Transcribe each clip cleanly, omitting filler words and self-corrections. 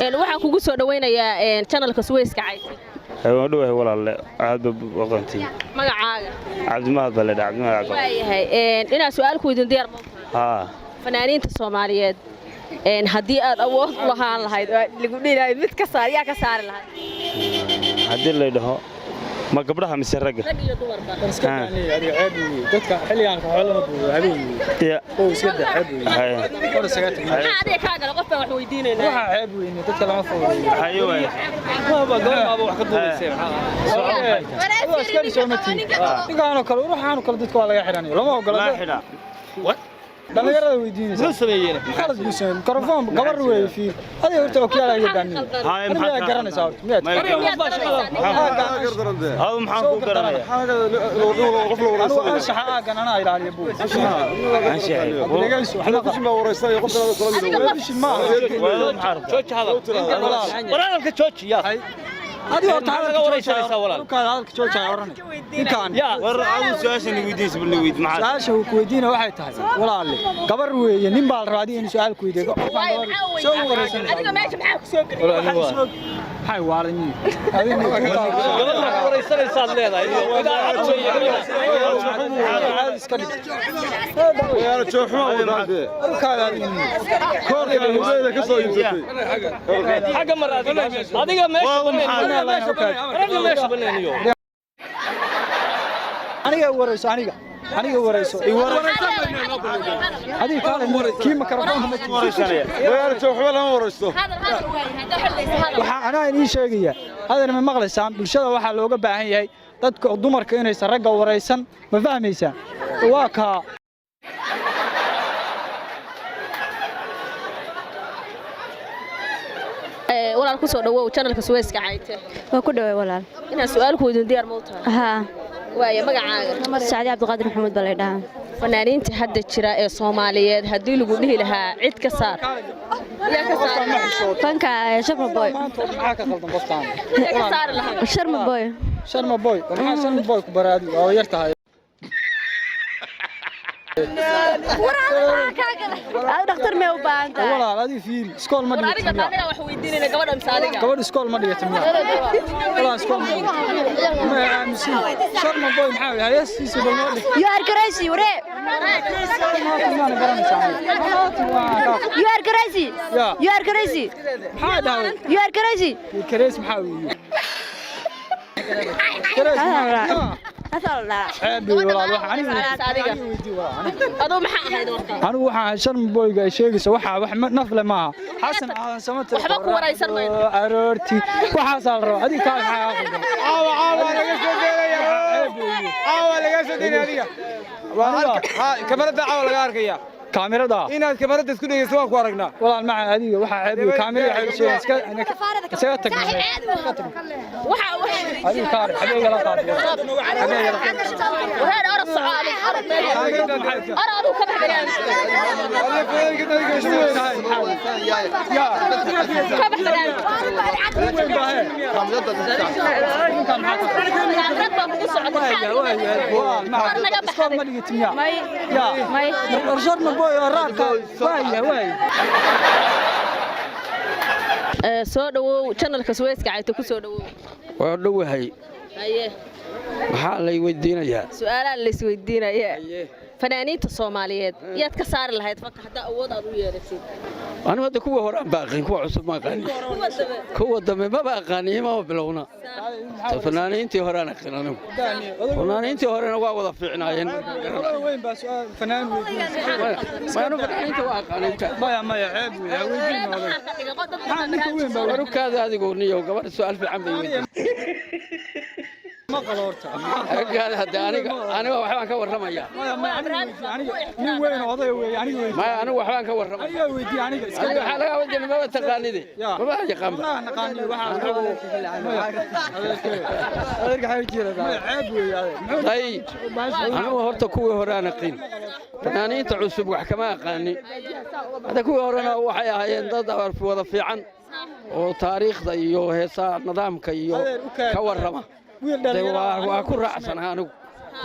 Waxaan kugu soo dhawaynayaa channelka Suweyska Cayse. Waan dhowahay walaalle, aad ba aqoontii. Magacaaga? Cabdimahad baa ledha, Cabdimahad Cabdi. Waayahay, inaan su-aal ku weydiin diyaar ma? Haa. Fanaaniinta Soomaaliyeed, haddii aad awood u lahaan lahayd oo lagu dhihi lahayd mid ka saar, yaa ka saari lahayd? Haddii lay dhaho ma gabdhaha mise ragga? Rag iyo dumarba. Dadka xilligan xoolama buuyo habeen. Ya. Oo iska daa, ceeb weeye. Haye. Hor isaga tag. Maxaa adiga kaa gala? Qof baan wax weydiinaynaa. Waxa ceeb weyne, dadka lama fogeeyo. Haye waay. Waaba goormaaba wax ka duubaysay, maxaa waa askari soo ma tihin? Ninkaanoo kale, ruuxaanoo kale dadka waa laga xidhanayo, lama ogola. Laa xidha. Dhalinyarada weydiinaysa. Muxuu sameeyeen? Khalad buu sameeyey. Mikrofon gabar weeye, fiir adiga horta okiyaala iga daaniyo. Haye. Adiga miyaa garanaysaa horta, miyaad? Adu maxaan kuu garanaya? Anigu anshaxa aagan anaa ilaaliya buu. Anshaxay. Dhegeyso, waxba qab maaha. Jooji hadal. War hadalka jooji yaa. Adiga horta Maxaa hadalka laga wareysanaysaa walaal? Dhulkaada hadalka joojaya oranay ninkaan. Yaa. War adu su-aasha ni weydiinaysa bal ni weyd maxaa? Su-aasha uu ku weydiina waxay tahay, walaalle, gabar weeye, nin baa la rabaa adiga inuu su-aal ku weydiiyo. Waayo, maxaa Soo weydiin? wareysanaysaa. Adiga meesha maxaa ku soo geliyay? Maxay waalan yihiin adiga? Gabadha wax wareysanaysaad leedahay. Idaacad weeye gabadha. Caadi iska dhig. Dhulkaada adiga. Xagga mar adiga. Adiga meesha baneen. Adiga meesha baneeniyo. Aniga wareyso, aniga wareyso, i wareyso adiga. Kaale kii mikrofoonka ma Wareysanaya. Hadal, hadal waaye, haddaa xillaysa hadal. Waxaa anaa inii sheegaya, hadana ma maqlaysaan? Bulshada waxaa looga baahan yahay dadka dumarka inaysan ragga waraysan, ma fahmaysaan? Waa kaa. Walaal, ku soo dhawow channelka Suweyska Cayte. Waa ku dhaway walaal. Inaan su-aal ku weydiin diyaar ma u tahay? Haa. Waaya, magacaaga? Sacdi Cabdiqaadir Maxamuud baa la dhahaa. Fanaaniinta hadda jira ee Soomaaliyeed, haddii lagu dhihi lahaa cid ka saar, yaa ka saar? Fanka Sharma Boy. Maanta maxaa ka qaldan qoftaan? Yaa ka saari lahaa? Sharma Boy. Sharma Boy? Maxaa Sharma Boy ku baraadi? Waa yar tahay. Adu dhakhtar mee u baahan tahay? Walaal, adiga fiiri, iskool ma War adiga dhigato miyaa? Aniga wax weydiinayna gabadha mise adiga? Gabadh iskool ma dhigato miyaa? Walaal, iskool ma dhigato, ma aaminsan. Sharma Boy maxaa weeye? Heestiisa bal noo dhig. You are crazy, waree. Maana garanaysaa aniga? You are crazy. Yeah. You are crazy. Maxaa dhahday? You are crazy. Kareys maxaa weeye? Kareys maxaa? Asal la. Ceeb weeye walaal, waxa aniga Adiga. aniga weydii walaal, aniga. Aduu maxaa ahayd horta? Anigu waxaan ahay Sharma Boyga ay sheegayso, waxa wax nafle maaha. Xasan Aadan Samatar. Waxba ku waraysan mayno. Aroorti waxaasaa la rabaa. Adiga kaa maxaa qaldan? Caawa, caawa laga soo deynaya. Ceeb weeye. Caawa laga soo deynaya adiga. Waa arka ha kamarada, caawa laga arkaya. Kaamirada? Inaad kamarada isku dhegeyso waan ku aragnaa. Walaal maca, adiga waxaa ceeb weeye, kaamirada waxay sheegaysaa iska iskaga tag. Waxa Adiga kaar xagee igala qaadaya? Xagee igala? Wareer, orod, soco adiga, orod meel, orod aduu ka bax barnaamijka. Ka bax barnaamijka. Weyn baa hee. Kaamirad baa kugu socota. Walaal maca, War naga iskool ma baxday. dhigato miyaa? May. Yaa. May. Sharma Boy oo raabka waaya waaya. Soo dhawow channelka Suweyska Cayte, ku soo dhawow. Waa dhowahay. Haye. Maxaa lay weydiinayaa? Su-aalaha la isweydiinaya, fanaaniinta Soomaaliyeed yaad ka saari lahayd fanka haddaa awood aad u yeelatid? Anigu hadda kuwa hore aan baaqin, kuwa cusub ma aqaani. Kuwa dambe? Kuwa dambe maba aqaani, maba bilowna. Fanaaniintii hore aan aqin anigu, fanaaniintii horena waa wada fiicnaayeen. Oday weyn baa su'aal fanaan weydiinaysa. Ma anu fanaaniinta waa aqaanay. Maya, maya, ceeb weeye, ha weydiin oday. Maxaa ka dhigay dad? Maxaa ninka weyn baa weydiin? Warukaada adigu niyow, gabadha su'aal fiican bay weydiin. Ma qalo horta. Kaada hadda aniga waxbaan ka warramayaa. Maya, maya, aniga weydii, aniga nin weyn oo oday weeye, aniga weydii. Maya, anigu waxbaan ka warramaya. Aniga weydii, aniga iska. Aniga waxaa laga wajin maba taqaanide. Ya. Maba yaqaanba. Wallahi naqaani waxa maya. Adeerka xay jeedaa. Maya, ceeb weeye adeer. Muxuu Tay, anigu horta kuwii hore aan aqin, fanaaniinta cusub wax kama aqaani. Hadda kuwii horena waxay ahaayeen dad wada fiican oo taariikhda iyo heesaha nidaamka iyo Adeer, u kaadi. ka warrama. Wiil Dee dhalinyaro waa ku raacsanaha anigu.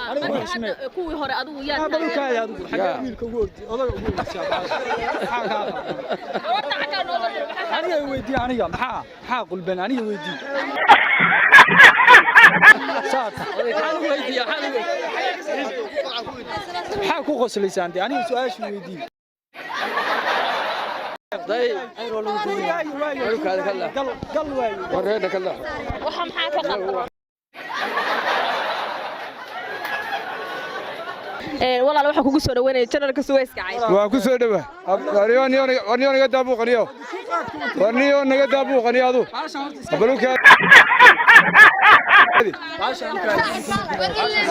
Aniga Marka xushmee. hadda kuwii hore adigu yaa? Bal u kaadi adigu, xagee Ya. wiilka ugu ordi, odaga ugu ordi? Maxaa kaa qaldan? Horta xaggaa nooga dir, maxaa Aniga weydii, aniga maxaa qulban? Aniga weydii saata. Maxaa ku qoslaysaan dee? Aniga su-aasha weydii. Day. Gal gal waayo. Wareedha ka leexo. Waxa maxaa ka qaldan? Walaal, waxaan kugu soo dhaweynaya channelka Suweyska Cayd. Waa ku soo dhawa. Warniyo naga daabuuqaniyo, warniyo naga daabuuqaniyo adu baluka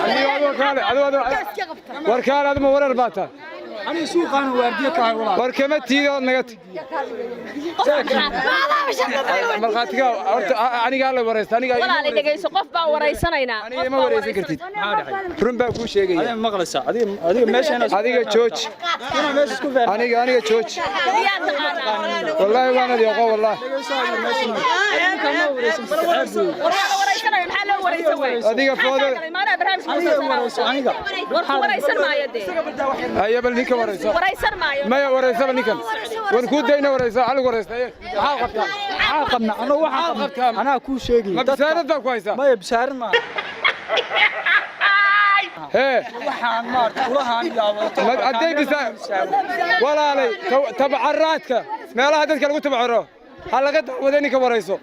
aniyo adu kaale adu adu war kaale adu ma warar baa taa. Aniga suuqaan waardiye ka ahay, walaal. War kama tiido naga ti markhaatiga horta anigaa la waraysta aniga. Walaal, dhegeyso, qof baan wareysanaynaa. Aniga ima waraysan kartid, run baa kuu sheegaya. Adiga ma maqlaysaa? Adiga meesha inaad Adiga jooji. Inaad meesha isku feer. Aniga jooji. Miyaa taqaanaa? Wallaahi waanad yoqo wallaahi. War waa wareysanaya, maxaa loo wareysan waayey? Adiga fooda. Maanaa barnaamijka Aniga warayso aniga. War ku wareysan maayo dee. Haya, bal ninka warayso. Wareysan maayo. Maya, waraysaba ninkan waan kuu dayna, waraysa xalig waraysta. Maxaa qabtaa? Maxaa qabna anoo waxaa qabtaa? Anaa kuu sheegay. Ma bisaarad baa ku haysaa? Maya, bisaarad maaha. Hee. Waxaan maarta ulahaan iyo wadato. Hadday bisa walaalay tabacaraadka meelaha dadka lagu tabacaro ha laga dacwada ninka warayso.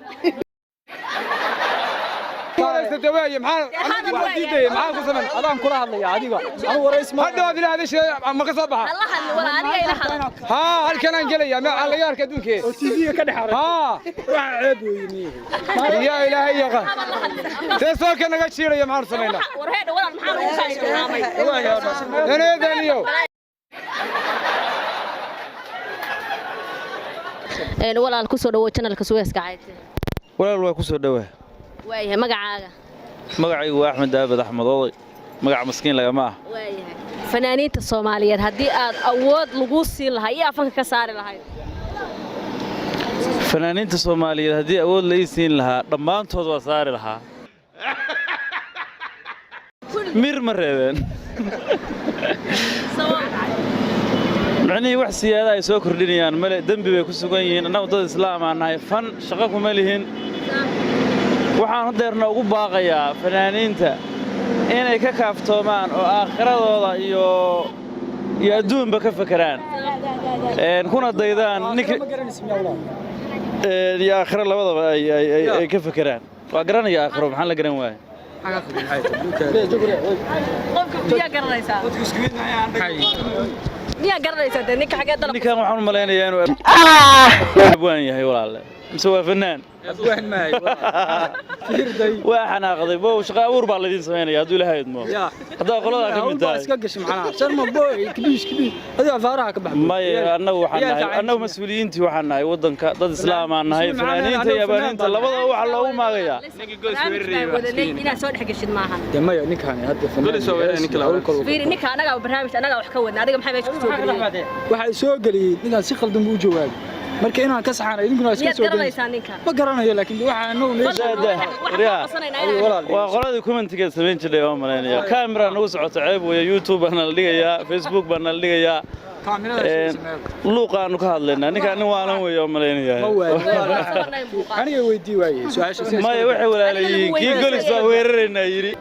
Waraysa dawaaye, maxaa aniga waa diidaya? Maxaa ku samayn? Adaan kula hadlaya adiga, anu warays ma. Hadhow aad ilaa hadasha ma ka soo baxa. Allah hadli walaal, aniga ila hadal. Haa, halkan aan gelaya ma laga arka adduunkee Oo TV-ga ka dhex arag. Haa. Waxa ceeb weeye miyihi. Yaa ilaahay yaqaan see soo ka naga jiiraya, maxaan samaynaa? War heedha walaal, maxaa lagu soo tilmaamay? Eneedaniyo. Walaal, ku soo dhawow channelka Suweyska Cayd. Walaal, waa ku soo dhowaa. Waayahay, magacaaga? Magacaygu waa Axmed Daabad Axmed Oday, magac maskiin lagama ah. Waayahay, fanaaniinta Soomaaliyeed haddii aad awood lagu siin lahaa iyo afanka ka saari lahayd? Fanaaniinta Soomaaliyeed haddii awood la ii siin lahaa, dhammaantood waa saari lahaa, mir ma reebeen. Micnihii wax siyaada ay soo kordhinayaan male, dembi bay ku sugan yihiin. Annagu dad islaam aan nahay, fan shaqo kuma lihin. Waxaan hadeerna ugu baaqayaa fanaaniinta inay ka kaaftoomaan oo aakhiradooda iyo adduunba ka fekeraan, kuna daydaan ninka Ma garanaysa miyaa, walaal? Iyo aakhiro labadaba ay ka fekeraan. Waa garanaya aakhiro, maxaan la garan waaya? Qofka miyaa garanaysaa? Miyaa garanaysaa dee ninka xagee dalab? Ninkan waxaan u malaynayaa inuu abwaan yahay, walaalle, mise waa fanaan? Abwaan maahay. Waa xanaaqday bow. Shaqo abuur baa laydin samaynaya hadduu Ilaahay idmo, haddaa qoladaa ka mid tahay. Iska gashay macnaha sharma boy kibish kibish, adiga afaaraha ka bax. Maya, annagu waxaan nahay, annagu mas-uuliyiintii waxaan nahay waddanka, dad islaam aan nahay. Fanaaniinta iyo abaaniinta labadaba waxaa loogu maagayaa. Barnaamij baan wadanay, inaad soo dhex geshid maahan. Dee maya, ninkaan hadda Fiiri, ninka anagaa barnaamij anagaa wax ka wadna, adiga maxaa meesha ku soo geliyey? Waxa soo geliyey ninkaan si khaldan buu u jawaabay, marka inaan ka saxaana idinkuna iska Miyaad soo garanaysaa ninka? Ma garanayo, laakiin waxa anagu Waa qoladii commentigeed samayn jirtay oo malaynaya camera nagu socoto. Ceeb weeye, YouTube baa nala dhigayaa, Facebook baa nala dhigayaa, luuqaanu ka hadlaynaa. Ninkaan nin waalan weeye oo malaynayaa. Aniga weydii waaye su-aasha. Maya, waxay walaalayihiin kii Golis baa weeraraynaa yidhi.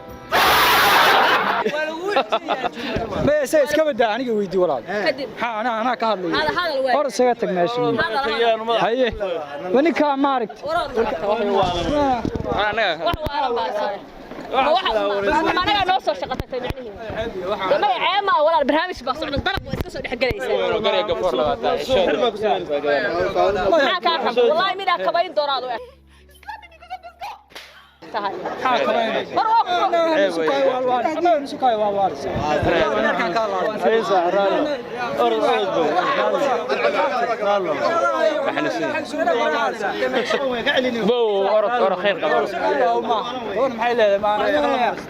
Maya, isaga iska badaa, aniga weydii walaal. Kadib. Maxaa anaa ka hadlaya? Hadal hadal waay. Hor isaga tag meesha. Haye, wa ninkaa maaragta. Wax waalan baa tahay. Anagaa noo soo shaqo tagtay micnihi. Maya, ceeb maa walaal, barnaamij baa socda, dalab waa iska soo dhex gelaysaa. Maxaa kaa rabta? Wallaahi midaa kabayn doonaad u eg tahay. War waa ku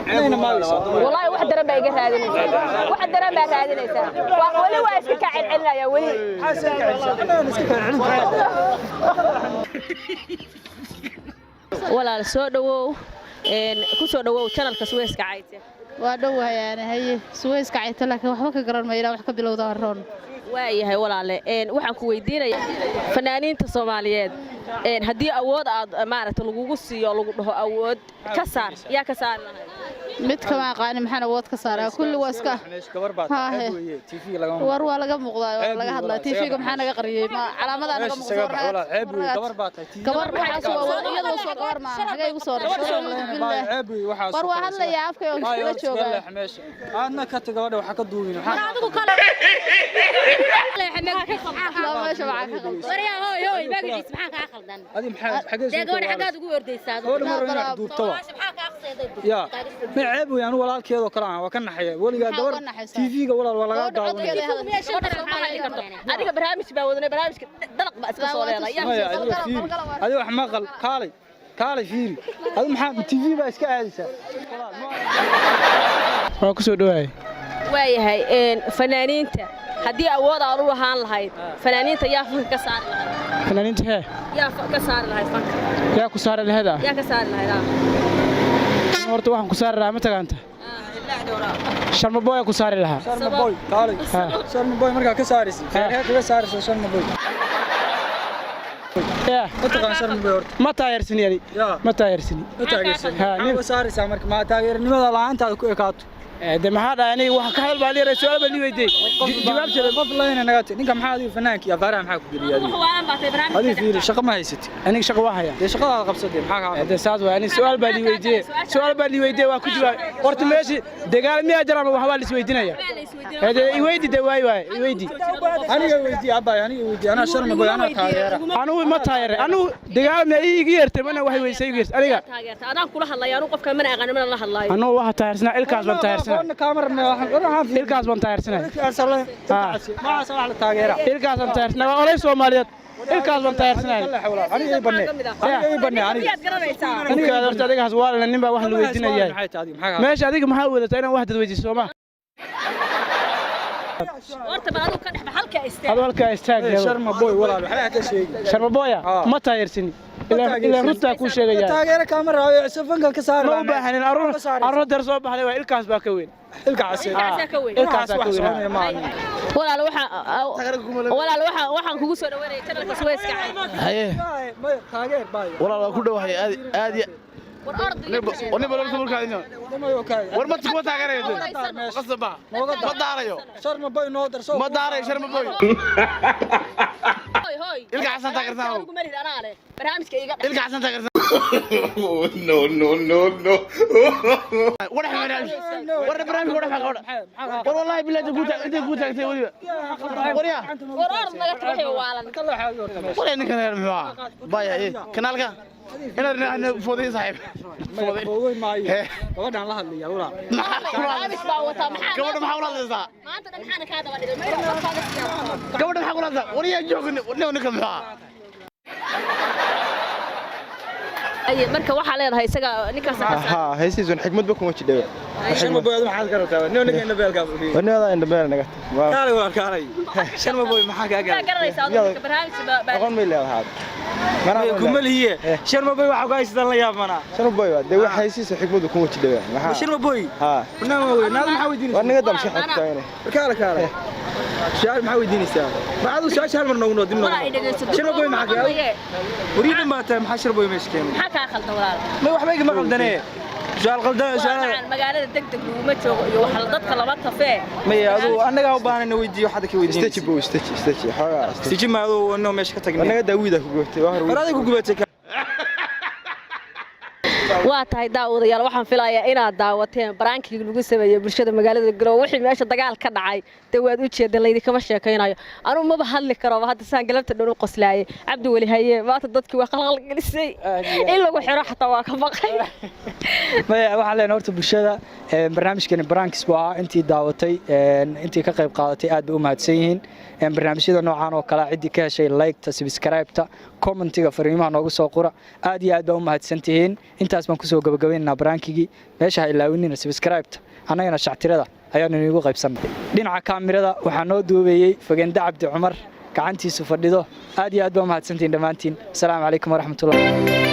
Wallaahi wax daran baa iga raadinaysaa, wax daran baa raadinaysaa. Waa weli waa iska kaa celcelinaya weli. Walaal, soo dhawow, ku soo dhawow channelka Suweyska Cayte. Waa dhowahay aana haye Suweyska Cayta, laakiin waxba ka garan mayna, wax ka bilowda haroon. Waayahay walaale, waxaan ku weydiinayaa fanaaniinta Soomaaliyeed, haddii awood aad maaragta lagugu siiyo, lagu dhaho awood ka saar, yaa ka saari lahayd? Mid kama aqaani, maxaan awood ka saaraa? Kulli waa iska Gabar baa Haa, tahay, he. ceeb weeye, TV lagama War waa laga muuqdaa, waa Ceeb laga weeye, hadlaa. walaal, TV-ga maxaa naga qariyey? Ma calaamadaa naga Meesha isaga muuqda? bax, walaal, ceeb weeye, gabar baa tahay, TV. Gabar waxaas waa iyadoo soo gabar maaha, xagee igu soo dhashay? Baay, ceeb weeye, waxaas War oo waa kale. hadlayaa afka oo Baay, iskula horta iskaga joogaa. leex meesha. Aadna ka tag gabadha, waxa ka duubin. Adigu kale. Laa, meesha waxaa ka qaldan. Waryaa, hooy hooy, magaciis maxaa kaa khaldan? Adi maxaa xagee soo Dee gabadha tawaalaysaa? xaggaad ugu ordaysaa adigu? Gabadha mar inaad duubtaba. Maxaa kaa aqsayday? Ya, ma ceeb weeye, anigu walaalkeedoo kale ah waa ka naxaya. Weligaa Maxaa gabar uga naxaysaa? TV-ga walaal waa lagaa Gabadha daawanaya. codkeeda. Gabadha soo ma hadli karto. Adiga barnaamij baa wadanay, barnaamijka dalaq baa iska soo leedahay. Yaa Maya, adiga fiiri. Adiga wax maqal, kaalay. Kaalay fiiri. Adiga maxaa TV baa iska aadaysaa? Waa ku soo dhawaayay. Waayahay, fanaaniinta haddii awood aad u lahaan lahayd, fanaaniinta yaa fanka ka saari lahayd? Fanaaniinta hee? Yaa ka saari lahayd fanka? Yaa ku saari lahayd ah? Yaa ka saari lahayd ah? Horta waxaan ku saari lahaa, ma tagaanta, Sharma Boy ku saari lahaa. Sharma Boy, kaalay. Sharma Boy markaa ka saaraysid. Feerhee kaga saaraysa Sharma Boy? Yaa. Ma taqaan Sharma Boy horta? Ma taageersani ani. Yaa. Ma taageersani. Ma taageersan. Ha, Maxaa uga saaraysaa marka? Ma taageernimada la'aantaada ku ekaato? De maxaa dhahay aniga wax ka hadal baa liiray, su'aal baa lii weydiiyey, jawaabteeda. Qof layna naga tag. Ninka maxaa adiga fanaanka iyo afaaraha maxaa ku geliyay adiga? Waalan baa tahay barnaamijka. Adiga fiiri, shaqo ma haysatid. Aniga shaqo waa hayaa. Dee shaqadaada qabsatay, maxaa kaa De saas waay, aniga su'aal baa lii weydiiyey, su'aal baa lii weydiiyey, waa ku jawaab. Horta meeshii dagaal miyaa jira ama waxbaa la isweydiinaya? De iweydi, de waay waay, iweydi. Aniga weydii abbaay, aniga weydii, anaa Sharma Boy anaa taageera. Anugu ma taageeray, anugu dagaal miyaa iiga yeertay, mana waxay weysay iiga yeertay aniga. Taageerta adaan kula hadlaya, anu qofka mana aqaan, mana la hadlaayo. Anugu waxa taageersanaa ilkaas baan taageersanaa. Qoonna kaama rabnay, waxaan Ilkaas baan taageersanaa. Ilkaas wax la taageera. Ilkaas baan taageersanaa, waa olay Soomaaliyeed, ilkaas baan taageersanaa. Aniga ii banne, aniga ii banne, aniga. Miyaad garanaysaa? Ninkaada horta adigaas waa nin baa wax la weydiinayaa. Maxay tahay adiga? Maxaa kaa Meesha adiga maxaa wadataa inaan wax dad weydiiso sooma? Horta bal adigu ka dhex bax halka istaag. Adoo halkaa istaag. Sharma Boy walaal waxba ka sheegi. Sharma Boya Ah. ma taageersani, ilaa runtaa kuu sheegaya. Taageera kaama raayo, safanka ka saar. Ma u baahanin, aruur aruur dar soo baxday waa ilkaas baa ka weyn. Ilka casi. Ilkaasaa ka weyn. Ilkaasaa ka wax weyn. soconaya maaha. Walaal, waxaan walaal waxaan waxaan kugu soo dhaweynaya channelka Suweyska. Haye. Maya, taageer baay. Walaal, waa ku dhowahay aad aad iyo War orod. Nin bal horta markaa inoo war ma kuma taageerayo, qasab ma ma daarayo. Sharma Boy noo darso. Ma daarayo Sharma Boy. Hoy hoy. Ilka xasan taageersan. Adigu ma lihid, anaa leh barnaamijka iga dhex. Ilka xasan taageersan. No, no, no, no. War barnaamij, war barnaamij, war gabadha, war wallahi billahi inta ku taagtay waliba, war yaa. War orod naga taxay waalan. War ninkan reer muxuu ahaa baya eh kanaalka inaad fooday saaxiib. Maya, fooday maayo, gabadhaan la hadlaya walaal. Barnaamij baa wataa, maxaa Gabadha maxaa ula hadlaysaa? Maanta dhan maxaana kaa daba dhigay? Ma inuu qofkaaga siyaa? Gabadha maxaa kula hadlaysaa? War yaa joogin ninka muxuu ahaa? Aye, marka waxaa leedahay isaga ninkaas ka saar. Haa, heesiisun xikmadba kuma jidhawe. Sharma Boy adiga maxaad ka rabtaa? Nin ninka indhabeelka. Wanada indhabeel naga. Kaalay walaal, kaalay. Sharma Boy maxaa kaa Yaa galay? garanaysaa adigu marka barnaamij baa Aqoon may leedahay. Maya, kuma lihiye. Sharma Boy waxa ku haysataan la yaabana. Sharma Boy waa dee wax heesiisa xikmadu kuma jidhawe. Maxaa? Sharma Boy. Haa. Barnaamij weyn. Naad maxaa weydiinaysaa? War naga damshay xogta inay. Kaalay kaalay. Su'aal maxaa weydiinaysaa? Maxaad su'aasha hal mar noogu noo dib noogu. Walaa, ay dhegeysato. Sharma Boy maxaa kaa? Wariye dhan baa tahay, maxaa Sharma Boy meesha keenay? Maxaa kaa khaldan walaal? Ma waxba igama qaldanee. Su'aal qaldan su'aal. Macaan, magaalada degdeg laguma joogo iyo waxa dadka lama tafee. Maya, aduu annagaa u baahan in weydiiyo waxaad ka weydiinaysaa. Istaji buu, istaji, istaji. Xoogaa. Istaji ma aduu anoo meesha ka tagnay. War naga daawida ku gubatay. Waa hor. War adiga ku gubatay. Waa tahay daawadayaal, waxaan filayaa inaad daawateen baraankii lagu sameeyey bulshada magaalada Garowe. Wixii meesha dagaal ka dhacay dee waad u jeedeen, laydinkama sheekaynayo. Anugu maba hadli karo hadda, saan galabta dhan u qoslaayay. Cabdi Weli, haye, maanta dadkii waa qalqal gelisay, in lagu xiro xataa waa ka baqay. Maya, waxaan leenahay horta bulshada barnaamijkani barankis buu ahaa. Intii daawatay, intii ka qayb qaadatay, aad bay u mahadsan yihiin. Barnaamijyada noocan oo kale ciddii ka heshay, like-ta, subscribe-ta, commentiga, fariimaha noogu soo qora. Aad iyo aad baa u mahadsan tihiin. Intaas baan kusoo gabagabaynaynaa baraankigii. Meesha ha ilaawinina subscribe-ta, annagana shactirada ayaanu inigu qaybsannay. Dhinaca kaamirada waxaa noo duubayey Fogende Cabdi Cumar, gacantiisu fadhido. Aad iyo aad baa u mahadsantihiin dhammaantiin. Asalaamu calaykum waraxmatullah.